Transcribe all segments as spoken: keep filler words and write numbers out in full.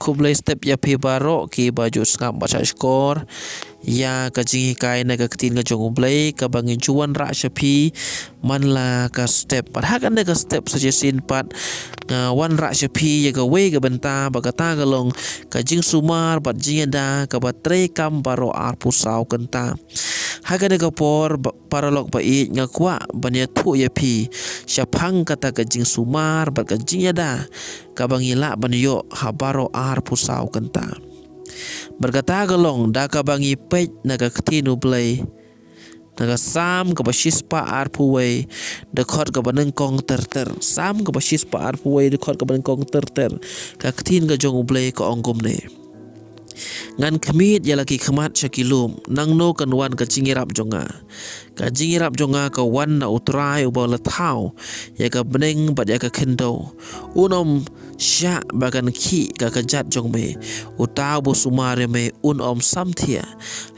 Khublei step ïa phi baroh ki ba ju sngap bad shah shkor ïa ka jinghikai na ka ktien ka jong U Blei kaba ngi ju wanrah sha phi man la ka step. Bad ha kane ka step sa shisien pat nga wanrah sha phi ïa kawei ka bynta ba kata ka long ka jingsumar bad jingïada kaba trei kam baroh arphew saw kynta. Ha kane ka por ba-, paralok ba ïeit, nga kwah ban ïathuh ïa phi shaphang kata ka jingsumar bad ka jingïada kaba ngi lah ban ïoh ha baroh arphew saw kynta. Bad kata ka long da kaba ngi peit na ka ktien U Blei, na ka Salm kaba shispah arphew wei, dkhot kaba nyngkong ter ter. Salm kaba shispah arphew wei, dkhot kaba nyngkong ter ter. Ka ktien ka jong U Blei ka ong kumne: Ngan khmied ïa la ki khmat sha ki lum, nangno kan wan ka jingïarap jong nga? Ka jingïarap jong nga ka wan na U Trai uba la thaw ïa ka bneng bad ïa ka khyndew. Un ym shah ba kan khih ka kjat jong me. Uta uba sumar ïa me un ym samthiah.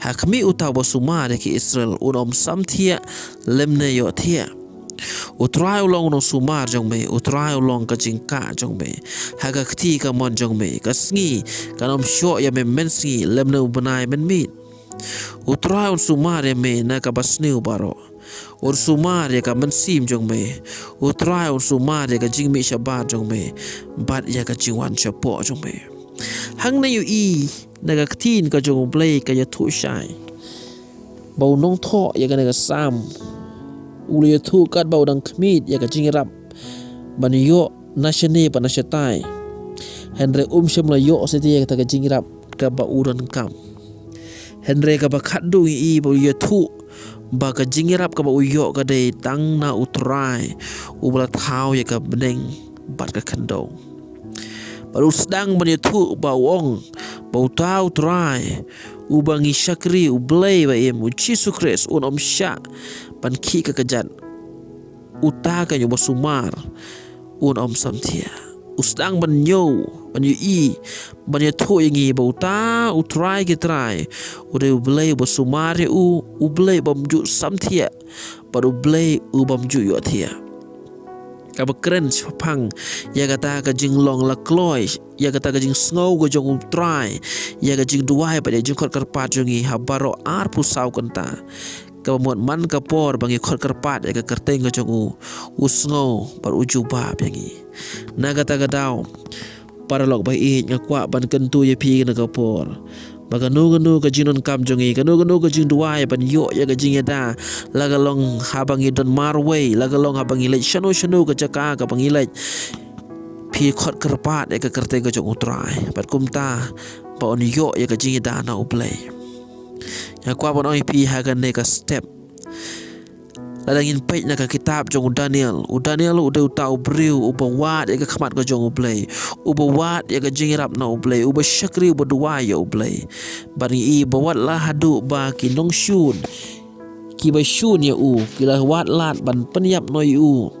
Ha khmih, uta uba sumar ïa ki Israel un ym samthiah lymne ïohthiah. U Trai u long u nongsumar jong me, U Trai u long ka jingkah jong me. Ha ka kti kamon jong me, ka sngi kan ym shoh ïa me mynsngi lymne u bnai mynmiet. U Trai un sumar ïa me na kaba sniew baroh. Un sumar ïa ka mynsiem jong me. U Trai un sumar ïa ka jingmih shabar jong me bad ïa ka jingwan shapoh jong me. Hangne ïohi na ka ktien ka jong U Blei ka ïathuh shai ba u nongthoh ïa kane ka Salm u la ïathuh katba u dang khmied ïa ka jingïarap ban ïoh na shane bad na shatai. Hynrei um shym la ïoh satia ïa kata ka jingïarap kaba u donkam. Hynrei kaba khatduh ngi i ba u ïathuh ba ka jingïarap kaba u ïoh ka dei tang na U Trai uba la thaw ïa ka bneng bad ka khyndew. Bad u sdang ban ïathuh ba u ong ba uta U Trai uba ngi shakri, U Blei ba im, U Jisu Khrist, un ym shah ban khih ka kjat. Uta ka uba sumar, un ym samthiah. U sdang ban ñiew, ban ïohi, ban ïathuh ïa ngi ba uta U Trai ki trai u dei U Blei uba sumar ïa u, U Blei ubym ju samthiah bad U Blei ubym ju ïohthiah. Kaba kren shaphang ïa kata ka jinglong la kloi, ïa kata ka jingsngew ka jong U Trai, ïa ka jingduwai bad ïa ka jingkhot kyrpad jong ngi ha baroh arphew saw kynta. Kaba mut man ka por ba ngi khot kyrpad ïa ka kyrteng ka jong u, u sngew bad u jubab ïa ngi. Na kata ka daw, paralok ba ïeit, nga kwah ban kyntu ïa phi na ka por ba kano kano ka jingdonkam jong ngi, kano kano ka jingduwai ban ïoh ïa ka jingïada, la ka long haba ngi don marwei, la ka long haba ngi leit shano shano ka jaka kaba ngi leit, phi khot kyrpad ïa ka kyrteng ka jong U Trai bad kumta ba un ïoh ïa ka jingïada na U Blei. Nga kwah ban ong ïa phi ha kane ka step, lada ngin peit na ka kitab jong u Daniel, u Daniel u dei uta u briew uba wad ïa ka khmat ka jong U Blei, uba wad ïa ka jingïarap na U Blei, uba shakri, uba duwai ïa U Blei. Bad ngi i ba wat la haduh ba ki nongshun kiba shun ïa u ki la wad lad ban pynïap noh ïa u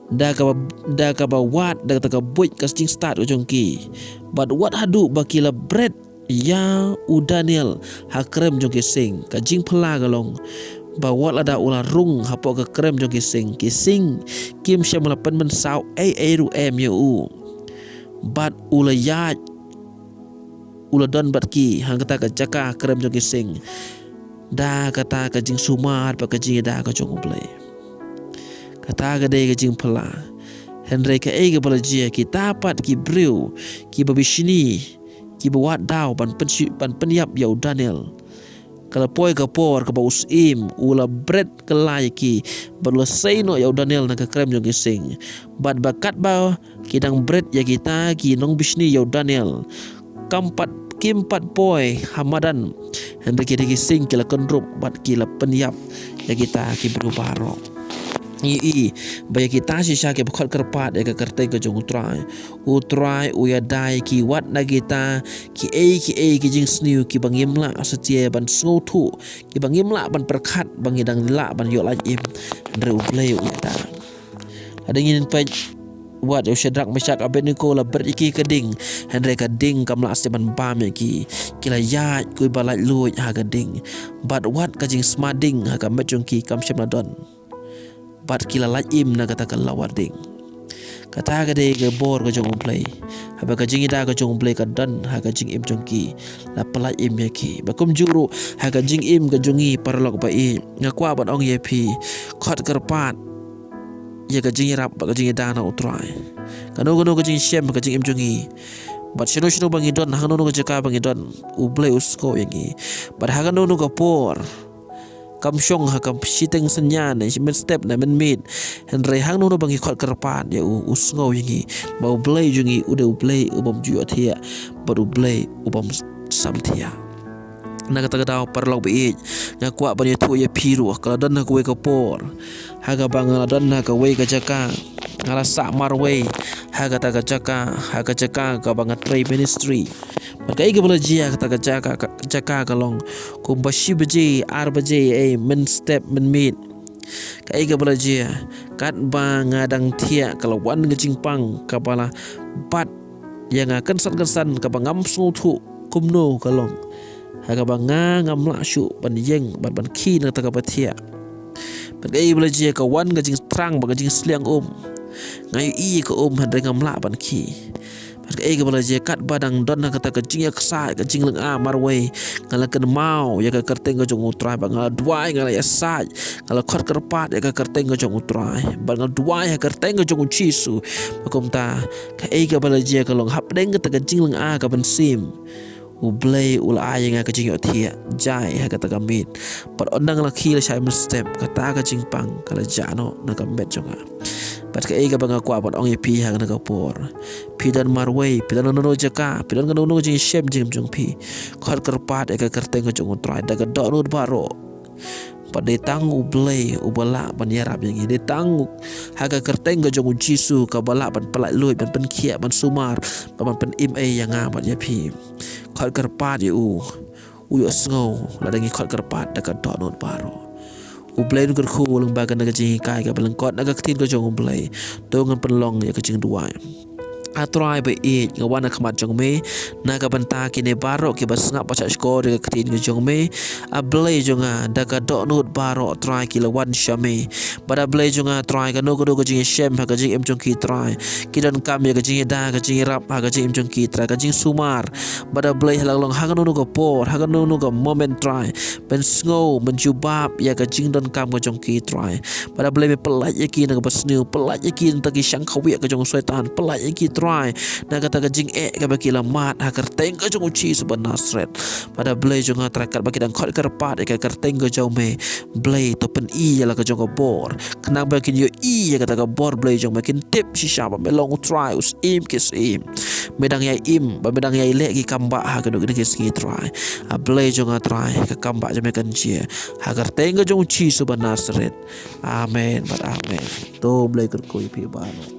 da kaba, da kaba wad da kata ka buit ka jingstad ka jong ki. Bad wat haduh ba ki la bret ïa u Daniel ha krem jong ki sing. Ka jingphylla ka long ba wat lada u la rung hapoh ka krem jong ki sing, ki sing kim shym la pynmynsaw ei ei ruh em ïa u. Bad u la ïaid, u la don bad ki ha kata ka jaka krem jong ki sing da kata ka jingsumar bad ka jingïada ka jong U Blei. Kata ka dei ka jingphylla. Hynrei kaei kaba la jia, kita pat ki briew kiba bishni, kiba wad daw ban pynshi-, ban pynïap ïa u Daniel, ka la poi ka por kaba u syiem u la bret kylla ïa ki bad u la sei noh ïa u Daniel na ka krem jong ki sing. Bad ba katba ki dang bret ïa kita ki nongbishni ïa u Daniel, kam pat, kim pat poi ha madan, hynrei kita ki sing ki la kynrup bad ki la pynïap ïa kita ki briew baroh. Ngi i ba ïa kita shisha kiba khot kyrpad ïa ka kyrteng ka jong U Trai, U Trai u ïada ïa ki wat na kita kiei kiei ki jingsniew kiba ngim lah satia ban sngewthuh, kiba ngim lah ban pyrkhat ba ngi dang lah ban ïoh lait im, hynrei U Blei u ïada. Hadien ngin peit, wat ïa u Shadrak, Meshak, Abednego la bret ïa ki ha ka ding, hynrei ka ding kam lah satia ban bam ïa ki. Ki la ïaid kumba laitluid ha ka ding. Bad wat ka jingsma ding ha ka met jong ki kam shym la don. Bad ki la lait im na kata ka lawar ding. Kata ka dei ka bor ka jong U Blei. Haba ka jingïada ka jong U Blei ka don ha ka jingim jong ki, la pyllait im ïa ki. Bad kumjuh ruh ha ka jingim ka jong ngi paralok ba ïeit, nga kwah ban ong ïa phi, khot kyrpad ïa ka jingïarap bad ka jingïada na U Trai. Kano kano ka jingshem ha ka jingim jong ngi, bad shano shano ba ngi don, ha kano kano ka jaka ba ngi don, U Blei u sngew ïa ngi. Bad ha kano kano ka por, kam shong ha ka shiteng synñia ne mynstep ne mynmiet, hynrei ha kano kano ba ngi khot kyrpad ïa u, u sngew ïa ngi. Ba U Blei jong ngi u dei U Blei u bym ju ïohthiah bad U Blei u bym samthiah. Na kata ka daw paralok ba ïeit, nga kwah ban ïathuh ïa phi ruh, ka la don ha kawei ka por, ha kaba nga la don ha kawei ka jaka, nga la sah marwei ha kata ka jaka, ha ka jaka kaba nga trei ministry. Bad kaei kaba la jia ha kata ka jaka, ka jaka ka long kumba shi baje, ar baje, eh, mynstep mynmiet. Kaei kaba la jia, katba nga dang thiah, ka la wan ka jingpang kaba la bat ïa nga kynsan kynsan, kaba ngam sngewthuh kumno ka long. Ha kaba nga ngam lah shuh ban ïeng bad ban khie na kata kaba thiah. Bad kaei kaba la jia, ka wan ka jingthrang bad ka jingsliang um. Nga ïohi ïa ka um hynrei ngam lah ban khie. Bad kaei kaba la jia, katba dang don ha kata ka jingïaksaid, ka jinglynga marwei, nga la kynmaw ïa ka kyrteng ka jong U Trai, bad nga la duwai, nga la ïasaid, nga la khot kyrpad ïa ka kyrteng ka jong U Trai, bad nga la duwai ha ka kyrteng ka jong U Jisu. Bad kumta, kaei kaba la jia ka long, hapdeng kata ka jinglynga ka mynsiem, U Blei u la ai ïa nga ka jingïohthiah jai ha kata ka miet. Bad ynda nga la khie lashai mynstep, kata ka jingpang ka la jah noh na ka met jong nga. Bad kaei kaba nga kwah ban ong ïa phi ha kane ka por, phi don marwei, phi don kano kano jaka, phi don kano kano jingshem jingim jong phi, khot kyrpad ïa ka kyrteng ka jong U Trai da ka dohnud baroh. Bad dei tang U Blei uba lah ban ïarap ïa ngi. Dei tang ha ka kyrteng ka jong U Jisu kaba lah ban pyllait luid, ban pynkhiah, ban sumar, ban, ban pynim ei ïa nga bad ïa phi. Khot kyrpad ïa u, u ïohsngew lada ngi khot kyrpad da ka dohnud baroh. U Blei un kyrkhu lyngba kane ka jinghikai kaba lyngkot na ka ktien ka jong U Blei. To ngin pynlong ïa ka jingduwai. A Trai ba ïeit, nga wan ha khmat jong me na ka bynta kine baroh kiba sngap bad shahshkor ïa ka ktien ka jong me. A Blei jong nga, da ka dohnud baroh Trai ki la wan sha me. Bad A Blei jong nga Trai, kano kano ka jingshem ha ka jingim jong ki Trai, ki donkam ïa ka jingïada, ka jingïarap ha ka jingim jong ki Trai, ka jingsumar. Bad A Blei, ha la ka long ha kano kano ka por, ha kano kano ka moment Trai, men sngew, men jubab ïa ka jingdonkam ka jong ki Trai. Bad A Blei, me pyllait ïa ki na kaba sniew, pyllait ïa ki na kata ka shang khawiah ka jong u Soitan, pyllait ïa ki Trai na kata ka jingeh kaba ki la mad ha ka kyrteng ka jong U Jisu ba Nasareth. Bad A Blei jong nga Trai, katba ki dang khot kyrpad ïa ka kyrteng ka jong me, Blei to pyni ïa la ka jong ka bor, khnang ba kin ïohi ïa kata ka bor Blei jong me, kin tip shisha ba me long U Trai u Syiem ki syiem. Me dang ïai im bad me dang ïai leh ki kam bah ha kino kino ki sngi Trai. A Blei jong nga Trai, ka kam bah jong me kan jia ha ka kyrteng ka jong U Jisu ba Nasareth. Amen bad amen. To Blei kyrkhu ïa phi baroh.